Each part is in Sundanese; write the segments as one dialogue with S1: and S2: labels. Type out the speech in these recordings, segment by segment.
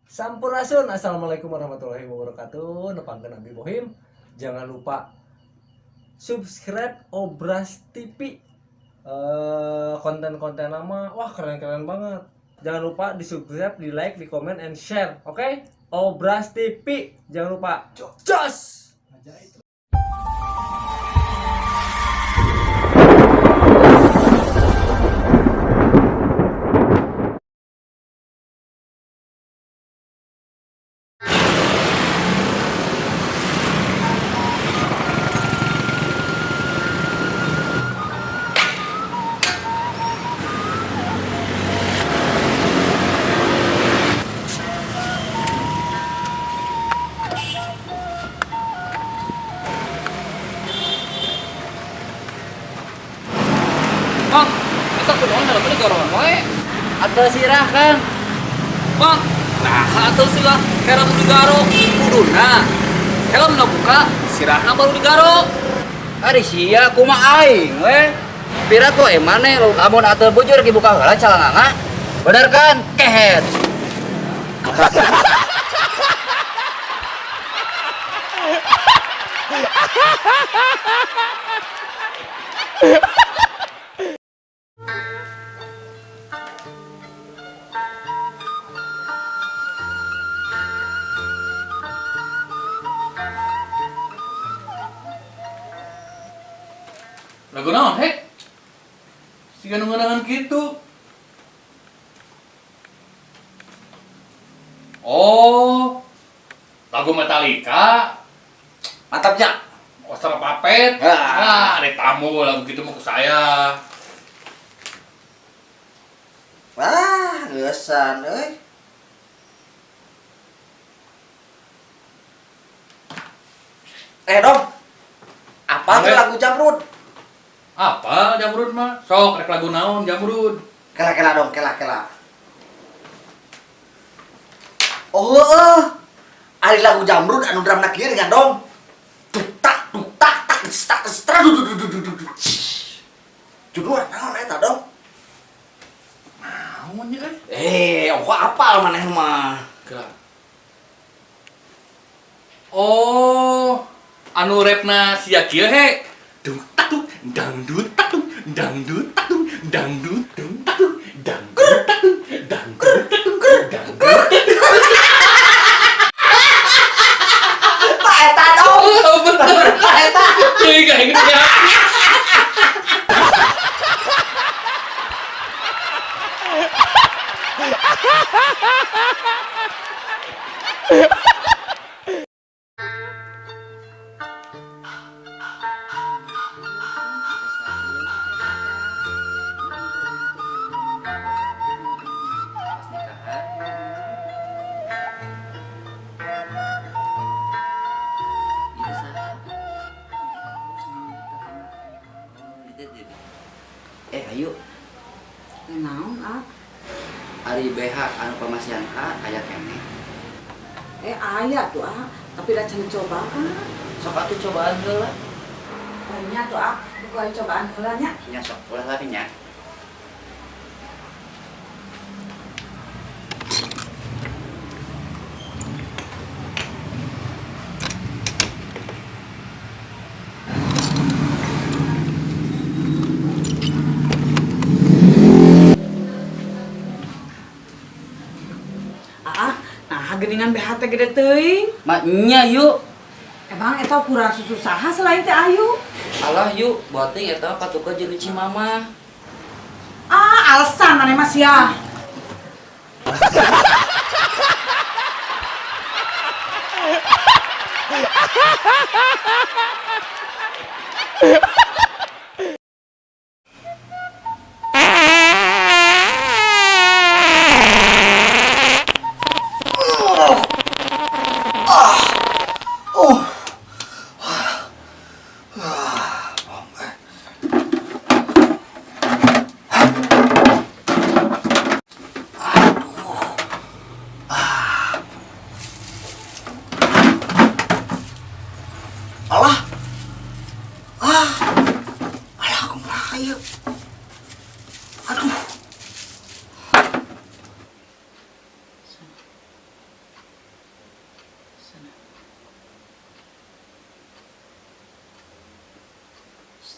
S1: Sampurasun. Assalamualaikum warahmatullahi wabarakatuh. Nepangkeun Abi Bohim. Jangan lupa subscribe Obras TV. Konten-konten lama, wah, keren-keren banget. Jangan lupa di subscribe, di like, di comment, and share. Oke? Obras TV. Jangan lupa. Jos!
S2: Bang, kita kunaon helmna digaroan wae?
S3: Atel sirah, Kang.
S2: Bang, nah atel sirah helm digaro kuduna. Helmna buka, sirahna baru digaro.
S3: Ari sia kumaha aing we. Pira ku emane lamun atel bujur ki buka heula calanganga. Bener kan? Kehet.
S2: Lagu naon, he? Siga nu ngeunangan kitu. Oh, lagu Metallica.
S3: Mantapnya.
S2: Oscar Papet.
S3: Ah.
S2: Ah, ada tamu lagu gitu mau ke saya.
S4: Wah, geusan euy. Eh, Dom. Apa tuh
S2: Oke.
S4: lagu Jamrud?
S2: Apa Jamrud mah? Sok rek lagu naon Jamrud?
S4: Kela-kela dong, kela-kela. Oh, heueuh. Ari lagu Jamrud anu drumna kieu kan, Dong. Tuk tak tuk tak tak tak tak du du du du du du. Judulna naon eta, Dong?
S2: Naon ya, eh?
S4: Eh, aku apal maneh mah.
S2: Gerak. Oh, anu repna sia kieu he. Dung tak dung dangdut tak dung dangdut tak dung dangdut dung tak dung dangdut tak dung dangdut tak dung dangdut tak dung.
S4: Pak eta, Dong.
S2: Oh, bener.
S4: Pak eta.
S2: Cuy, gak inget ya.
S3: Pas nikahan. Ieu saha? Oh, itu dia. Eh, ayo.
S5: Naon ah?
S3: Ari BH anu pamasihan A aya keneh.
S5: Eh, aya tuh ah, tapi dah can cobaan.
S3: Sok atuh cobaan heula.
S5: Nya tuh ah, bukan cobaan heula nya.
S3: Nya sok ulah lari nya.
S5: Ah, nah geuningan BH teh gede teuing.
S3: Mak nya yuk.
S5: Emang eta ukuran susu saha selain teh Ayu?
S3: Alah yuk, boting eta mah patuko jeung ci mama.
S5: Ah, alasan maneh mah sia.
S4: Alah. Ah.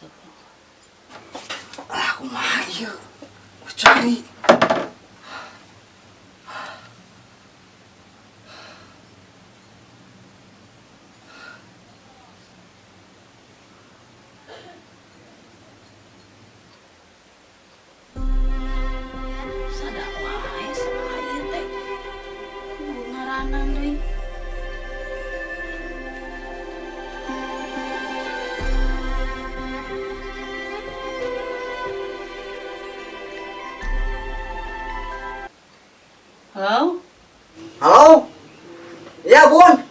S5: Astagfirullah.
S4: Alah, kumaha ieu? Cari.
S5: Sada wae sama ieu teh. Ngaranan deui. Halo?
S4: Halo? Ya, Bun.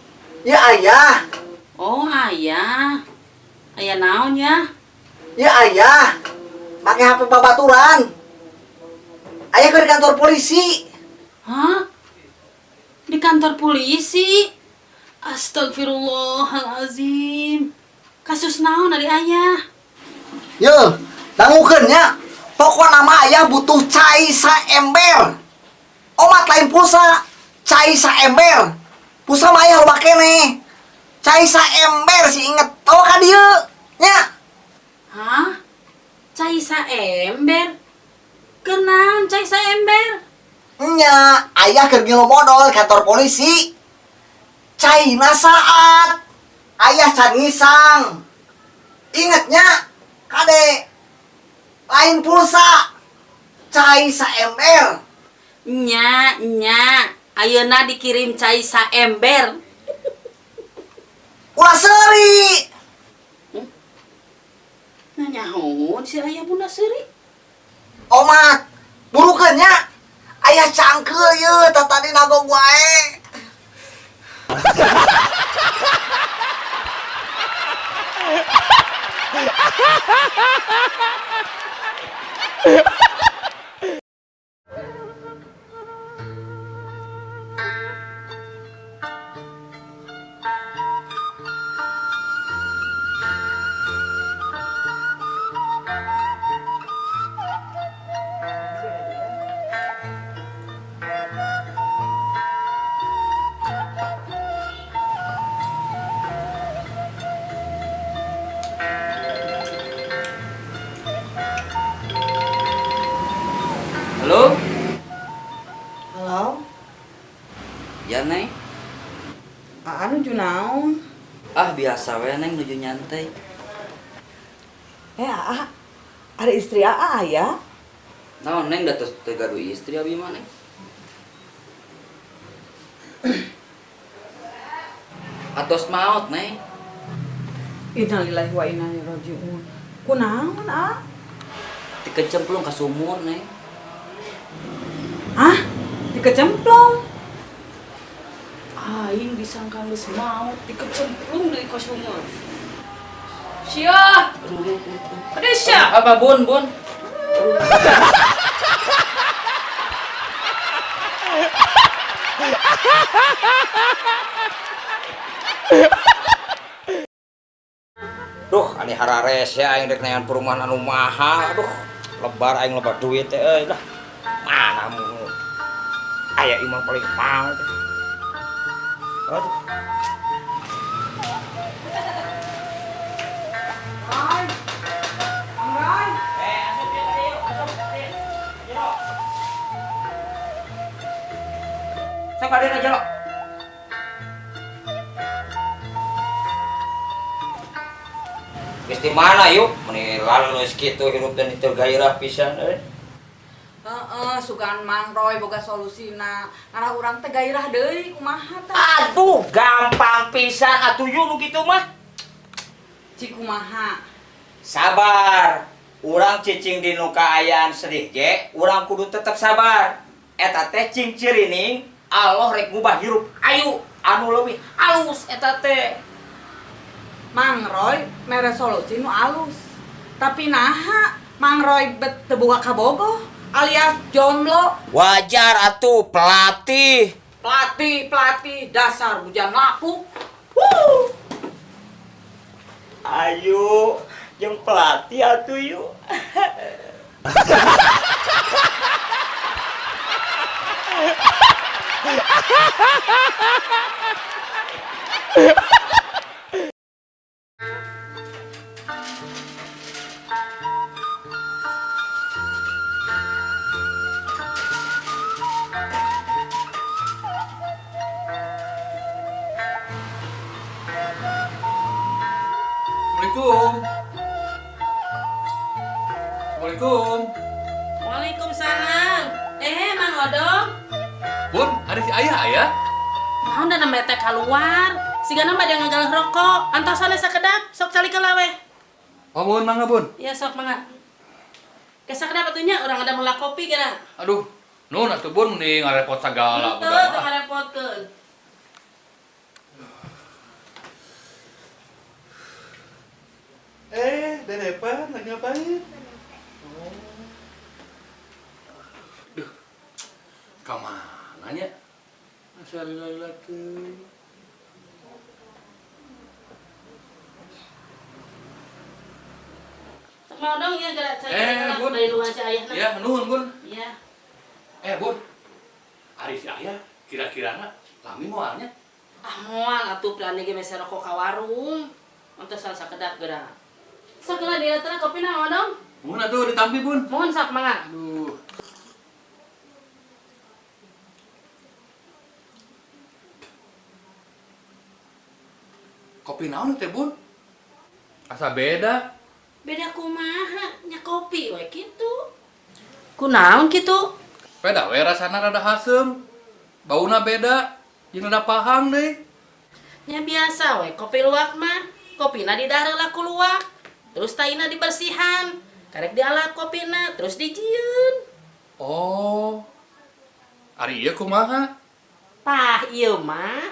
S4: Ya, ayah.
S5: Oh, ayah. Ayah naon ya?
S4: Ya, ayah. Pakai HP babaturan. Ayah ke kantor polisi.
S5: Hah? Di kantor polisi? Astagfirullahalazim. Kasus naon ari ayah?
S4: Yo, dangukeun nya. Pokokna mah ayah butuh cai saember. Omat lain pulsa, cai saember. Pulsa mah ayah loba keneh. Cai saember si inget. Tahu ka dieu? Nya.
S5: Hah? Cai saember? Kenaon cai saember?
S4: Nya, ayah keur ngilu modol kantor polisi. Caina saat ayah can ngisang. Ingetnya, kade lain pulsa. Cai saember.
S5: Nya, nya. Ayeuna dikirim cai saember.
S4: Ulah seuri.
S5: Nanyahoan si ayah bunda seuri.
S4: Omat, burukeun nya. Ayah cangkeul yeuh tadi nagog wae.
S3: Halo?
S5: Halo?
S3: Ya, Neng.
S5: Aa nuju naon?
S3: Ah, biasa we Neng nuju nyantai.
S5: Eh, Aa, ada istri Aa ya?
S3: Naon Neng da teu gaduh istri abi mah Neng. Atos maot, Neng.
S5: Innalillahi wa inna ilaihi rajiun. Kunaon, Aa?
S3: Dikecemplung ka sumur, Neng.
S5: Hah? Dikecemplung? Aing disangka geus maot, dikecemplung deui ka sumur. Sia! Aduh, sia!
S3: Apa, Bun, Bun?
S6: Duh, ani harares ya aing rek neangan perumahan anu mahal. Aduh, lebar aing lebar duit teh euy lah. Mana mu? Aya imah paling mahal teh. Aduh.
S5: Roy. Roy.
S6: Eh, asup ya tadi yuk, asup. Jero. Sok adeuna jero. Geus di mana yuk? Meni lalus kitu hirup dan itu gairah pisan euy.
S5: Heeh, sugan Mang Roy boga solusina. Ngarah urang teh gairah deui kumaha tah?
S6: Aduh, gampang pisan atuh yuk nu kitu mah.
S5: Cik kumaha?
S6: Sabar. Urang cicing di nu kaayaan sedih ge, urang kudu tetep sabar. Eta teh cing cirining Allah rek ngubah hirup ayu anu leuwih halus eta teh.
S5: Mang Roy mere solusi nu alus. Tapi naha Mang Roy bet teu boga kabogoh alias jomblo.
S6: Wajar atuh pelatih.
S5: Pelatih, pelatih dasar hujan lapuk. Wuh.
S6: Ayo, jeung pelatih atuh yuk.
S2: Assalamualaikum. Assalamualaikum.
S7: Waalaikumsalam. Mang Odong.
S2: Bun, ada si ayah ayah?
S7: Naon da namanya teh keluar. Sigana mah dia ngagaleuh rokok. Antosan sakedap, sok calik heula weh.
S2: Oh, bun, mangga bun.
S7: Iya sok mangga. Ke sakedap atuh nya urang ada mulak kopi geura.
S2: Aduh, nun atuh bun mending ngarepot sagala
S7: Henteu,
S2: budak
S7: teu
S2: mah.
S7: ngarepotkeun.
S2: Derepan lagi ngapain? Duh, kemana nya? Asa lila-lila teuing.
S7: Sok Mang Odong ieu geura calik heula
S2: Bun.
S7: balilungan si ayahna.
S2: Ya, nuhun bun.
S7: Iya.
S2: Bun, ari si ayah kira-kirana lami moalnya?
S7: Ah moal atuh berani ge mese rokok ka warung. Antosan sakedap geura. Sok heula dieu teh kopina Mang Odong.
S2: Mun atuh ditampi bun.
S7: Mohon sok mangga.
S2: Aduh. Kopi naon teh bun? Asa beda.
S7: Beda kumaha nya kopi we kitu. Kunaon kitu?
S2: Beda we rasana rada haseum. Bauna beda, jeung rada pahang deui.
S7: Nya biasa we kopi luwak mah. Kopina didahar heula ku luwak. Terus taina dibersihan. Karek dialap kopina terus dijieun.
S2: Oh. Ari ieu kumaha?
S7: Tah ieu mah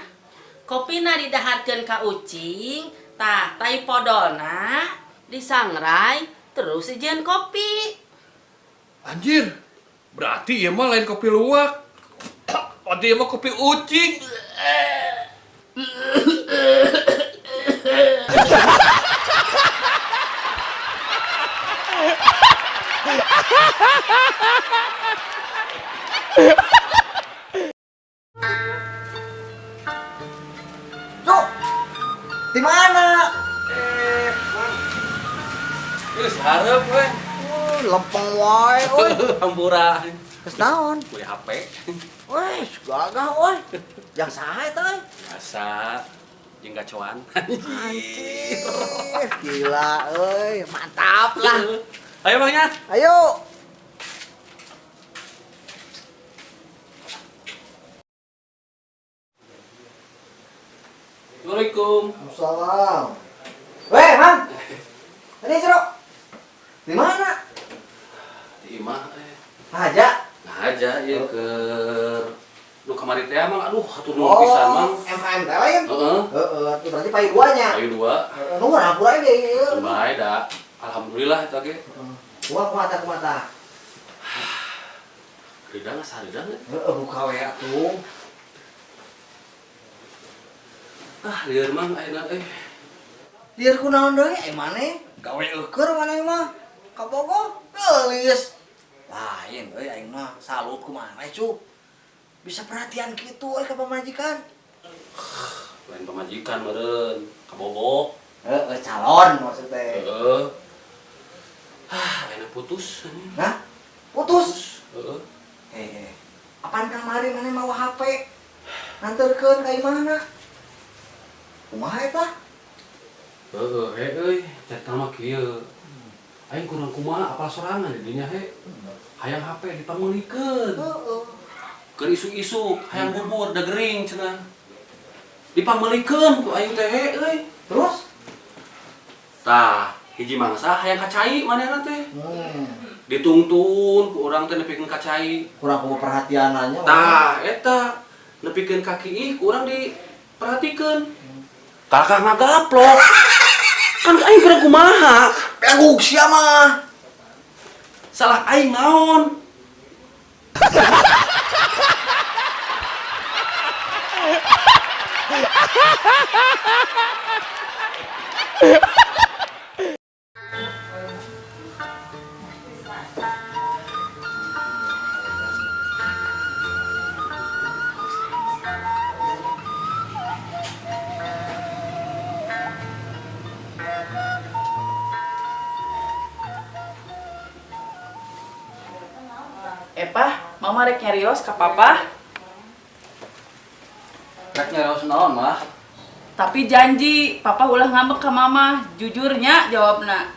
S7: kopina didaharkeun ka ucing, tah tai podolna disangrai terus dijieun kopi.
S2: Anjir. Berarti ieu mah lain kopi luwak. Berarti ieu mah kopi ucing.
S4: Cuk. Di mana?
S1: Geus hareup we.
S4: Oh, lempeng wae euy.
S1: Hampura.
S4: Geus naon?
S2: Beli HP.
S4: Weh, gagah euy. Yang saha eta euy?
S2: Biasa jeung gacoan.
S4: Anjir, gila euy, mantap lah.
S1: Ayo Bang ya.
S4: Ayo.
S2: Assalamualaikum.
S4: Salam. Weh, Mang. Ini Ciro. Di mana?
S2: Di imah
S4: Aja.
S2: Nah aja ieu ke nu kamari teh mang aduh hatur nuhun pisan mang.
S4: MKM teh lain.
S2: Heeh.
S4: Heeh, itu berarti payu duanya.
S2: Ayo dua.
S4: Heeh, nu hampura ge ieu.
S2: Bae da. Alhamdulillah eta ge.
S4: Kumaha kumata kumata.
S2: Hareudang asa hareudang.
S4: Heeh, buka we atuh.
S2: Ah, lieur mang ayeuna euy.
S4: Lieur kunaon deui eh maneh? Gawe eueur maneh mah. Kabogoh geulis. Lain euy aing mah salut ku maneh, Cuk. Bisa perhatian kitu euy ka pamajikan.
S2: Lain pamajikan meureun, kabogoh.
S4: Heeh, calon maksudnya.
S2: Heeh. Ah, ayeuna putus anjing.
S4: Hah? Putus.
S2: Heeh.
S4: Eh, apaan kamari maneh mawa HP? Nganterkeun ka imahna. Kumaha eta?
S2: Heeh, he euy, carita mah kieu. Aing kurang kumaha apal sorangan di dinya he. Hayang HP dipanggulikeun.
S4: Heeh.
S2: Keur isuk-isuk hayang bubur da gering cenah. Dipanggulikeun ku aing teh he euy.
S4: Terus?
S2: Tah, hiji mangsa hayang ka cai manehna teh. Ditungtun ku urang teh nepikeun ka cai.
S4: Kurang kumaha perhatianannya.
S2: Tah, eta nepikeun kaki ih ku urang diperhatikeun. Kakak ngagaplok. Kan aing kurang kumaha.
S4: Benguk sia mah.
S2: Salah aing naon?
S5: Epah, mama rek nyarios ka papa.
S3: Rek nyarios naon mah?
S5: Tapi janji, papa ulah ngambek ka mama, jujurnya jawabna.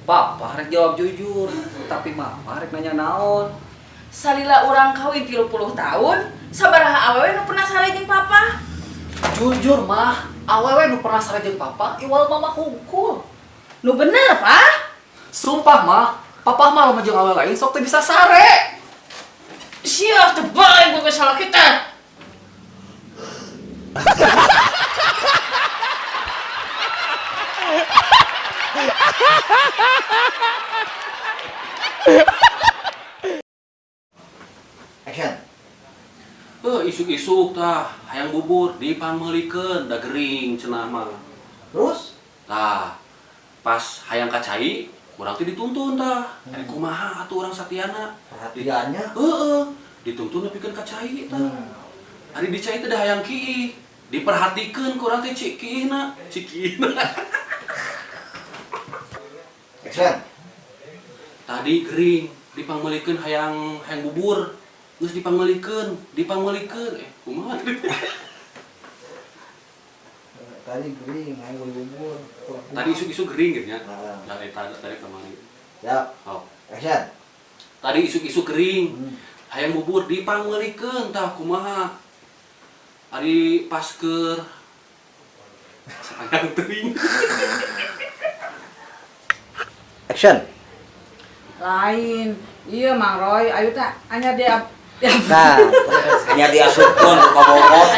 S3: Papa rek jawab jujur, tapi mama rek nanya naon.
S5: Salila urang kawin 30 tahun, sabaraha awewe nu pernah sare jeung papa?
S3: Jujur mah, awewe nu pernah sare jeung papa, iwal mama hungkul.
S5: Nu bener, Pak?
S3: Sumpah mah, papa mah lamun jeung awewe lain sok teu bisa sare.
S5: Siap tebal gue salah kita.
S4: Action.
S2: Isuk-isuk tah hayang bubur dipangmeulikeun da gering cenah mah.
S4: Terus?
S2: Tah, pas hayang ka cai kurang teh dituntun tah. Ari kumaha atuh urang satiana?
S4: Perhatiannya.
S2: Heeh, dituntun nepikeun ka cai tah. Ari di cai teh da hayang kiih. Diperhatikeun kurang teh cik kiihna, cik kiihna.
S4: Action.
S2: Tadi gering dipangmeulikeun hayang hayang bubur. Geus dipangmeulikeun, dipangmeulikeun. Kumaha tadi?
S4: Tadi gering, hayang bubur.
S2: Tadi isuk-isuk gering gitu nya.
S4: Nah.
S2: Nah, tadi kemari.
S4: Ya.
S2: Oh.
S4: Action.
S2: Tadi isuk-isuk gering. Hayang bubur dipangmeulikeun tah kumaha? Ari pas keur sayang teuing.
S4: Action.
S5: Lain. Iya Mang Roy, ayo teh hanya dia.
S4: Nah,
S6: Hanya diasupkeun ka bobot.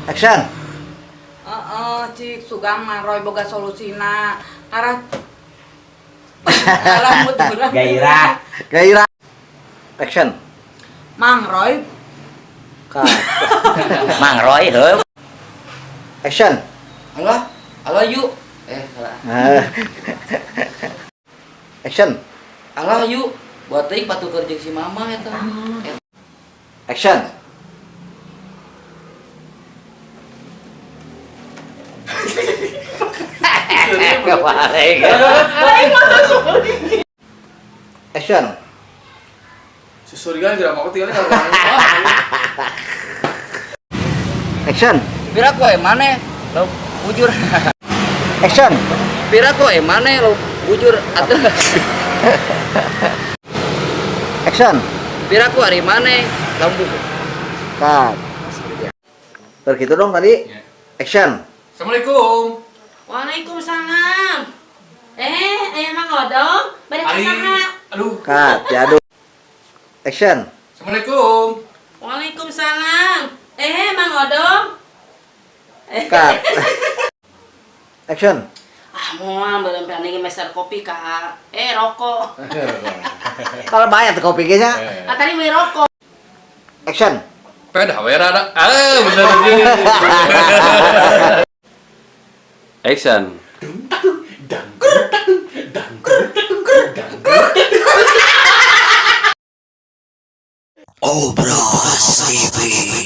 S4: Action.
S5: Heeh, cik sugang Mang Roy boga solusina. Arah arah muturan.
S6: Gairah.
S4: Gairah. Action.
S5: Mang Roy.
S4: Cut.
S6: Mang Roy heuh.
S4: Action.
S3: Alah, alah yuk. Salah.
S4: Action.
S3: Alah yuk. Buat teuing patuker jeung si mama eta.
S4: Action. Action.
S1: Susurigan tidak mau tinggalnya kalau.
S4: Action.
S3: Pira kowe maneh? Lo bujur.
S4: Action.
S3: Pira kowe maneh lo bujur atuh.
S4: Action.
S3: Pira ku ari maneh? Lampu.
S4: Cut. Begitu dong tadi. Action.
S2: Assalamualaikum.
S7: Waalaikumsalam. Aya Mang Odong, bade ka saha?
S2: Aduh.
S4: Cut. Jadul. Action.
S2: Assalamualaikum.
S7: Waalaikumsalam. Mang Odong.
S4: Cut. Action.
S7: Ah, moal beureum pian meser kopi ka rokok.
S4: Kalau banyak tuh kopi nya.
S7: Ah, tadi beli rokok.
S4: Action.
S2: Pedah we rada. Ah, bener sih. Action.
S4: Obras TV.